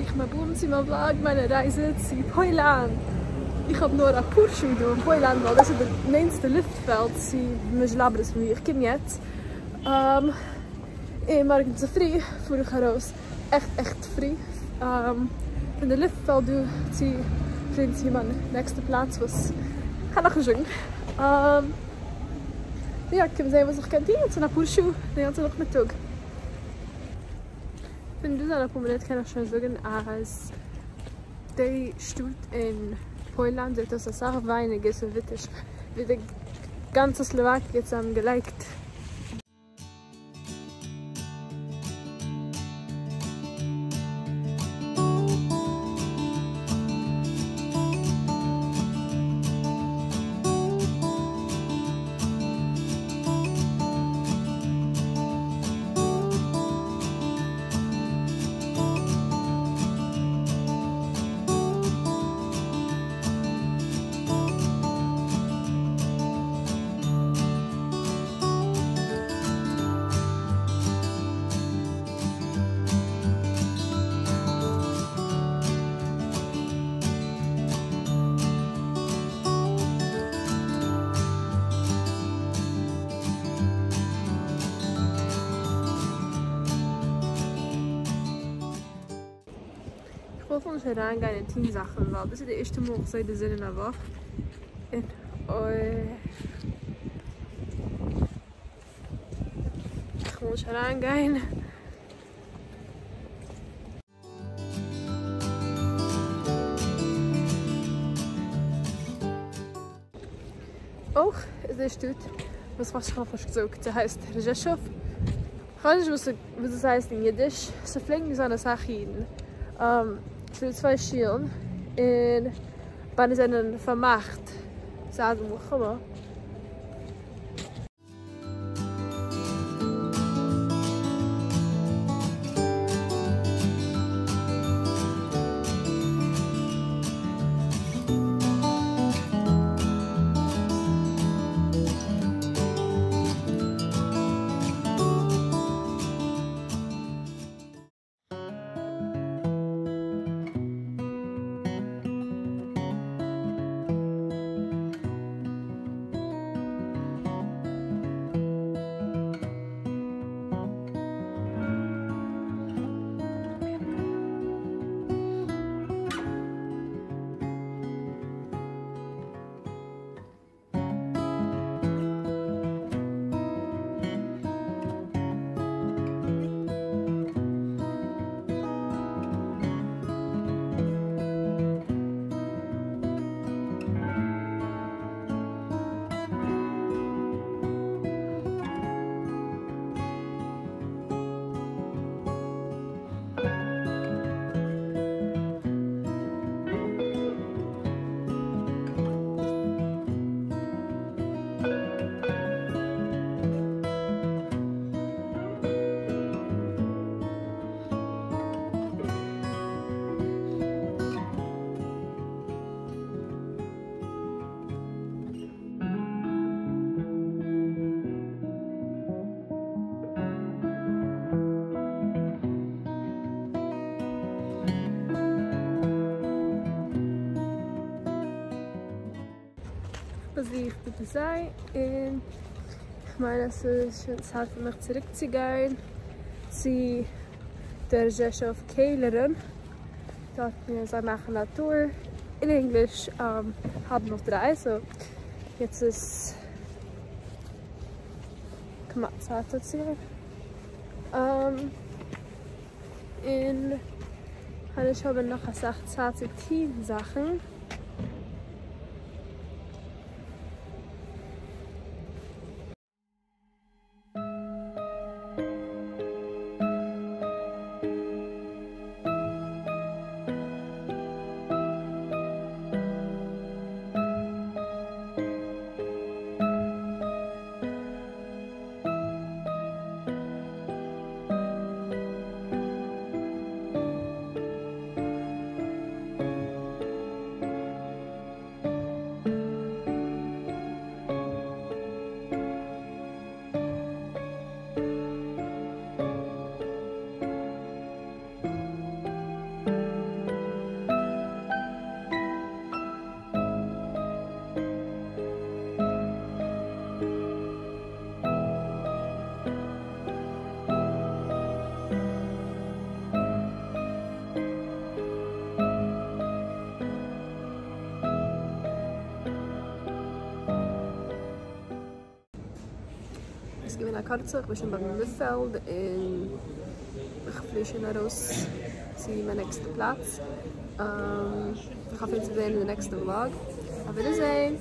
ברוכים הבאים צו מיין vlog, מיינע רייזע צו פוילאנד. איך האב נאר אפאר שעה דא אין פוילאנד ווייל דאס איז די נענסטע לופטפעלד צו מז'לאברעס פון ווי איך קום יעצט. און מארגן צופרי פאר איך ארויס עכט עכט פרי פון די לופטפעלד דא צו פליען צו מיין נעקסטע פלאץ וואס כ'קען נאכנישט זאגן. יא, קום זעהן וואס איך קען טון יעצט אין אפאר שעה די גאנצע נאכמיטאג. פון דא זיין אפאר מינוט קען איך שוין זאגן אז די שטאט אין פוילאנד זעט אויס אסאך ווייניגער סאוויטיש ווי די גאנצע סלאוואקיע צוזאם געלייגט. איך וויל אפילו נישט אריינגיין און טון זאכן ווייל דאס איז די ערשטע מאל איך זעה די זון אין א וואך און אוי איך וויל נישט אריינגיין. אויך איז די שטאט וואס איך האב נאכנישט געזאגט ס'הייסט רזשעשוב, כ'ווייס נישט וואס דאס הייסט אין אידיש, ס'פלעגן זיין אסאך אידן, ס'דא צוויי שולן און ביידע זענען פארמאכט זייט די מלחמה. באזוכט די זיי און איך מיין אז ס'איז שוין צייט פאר מיך צוריק צו גיין צו די רזשעשוב קעלערן דארט ווי זיי מאכן א tour אין ענגליש האלב נאך דריי so יעצט איז כמעט צייט צו גיין און כ'גיי נישט האבן נאך אסאך צייט צו טון זאכן. געווען א קורצע, איך בין שוין ביים לופטפעלד און איך פלי שוין ארויס צו מיין נעקסטע פלאץ. איך האף ענק צו זעהן אין די נעקסטע vlog. אויף ווידערזעהן!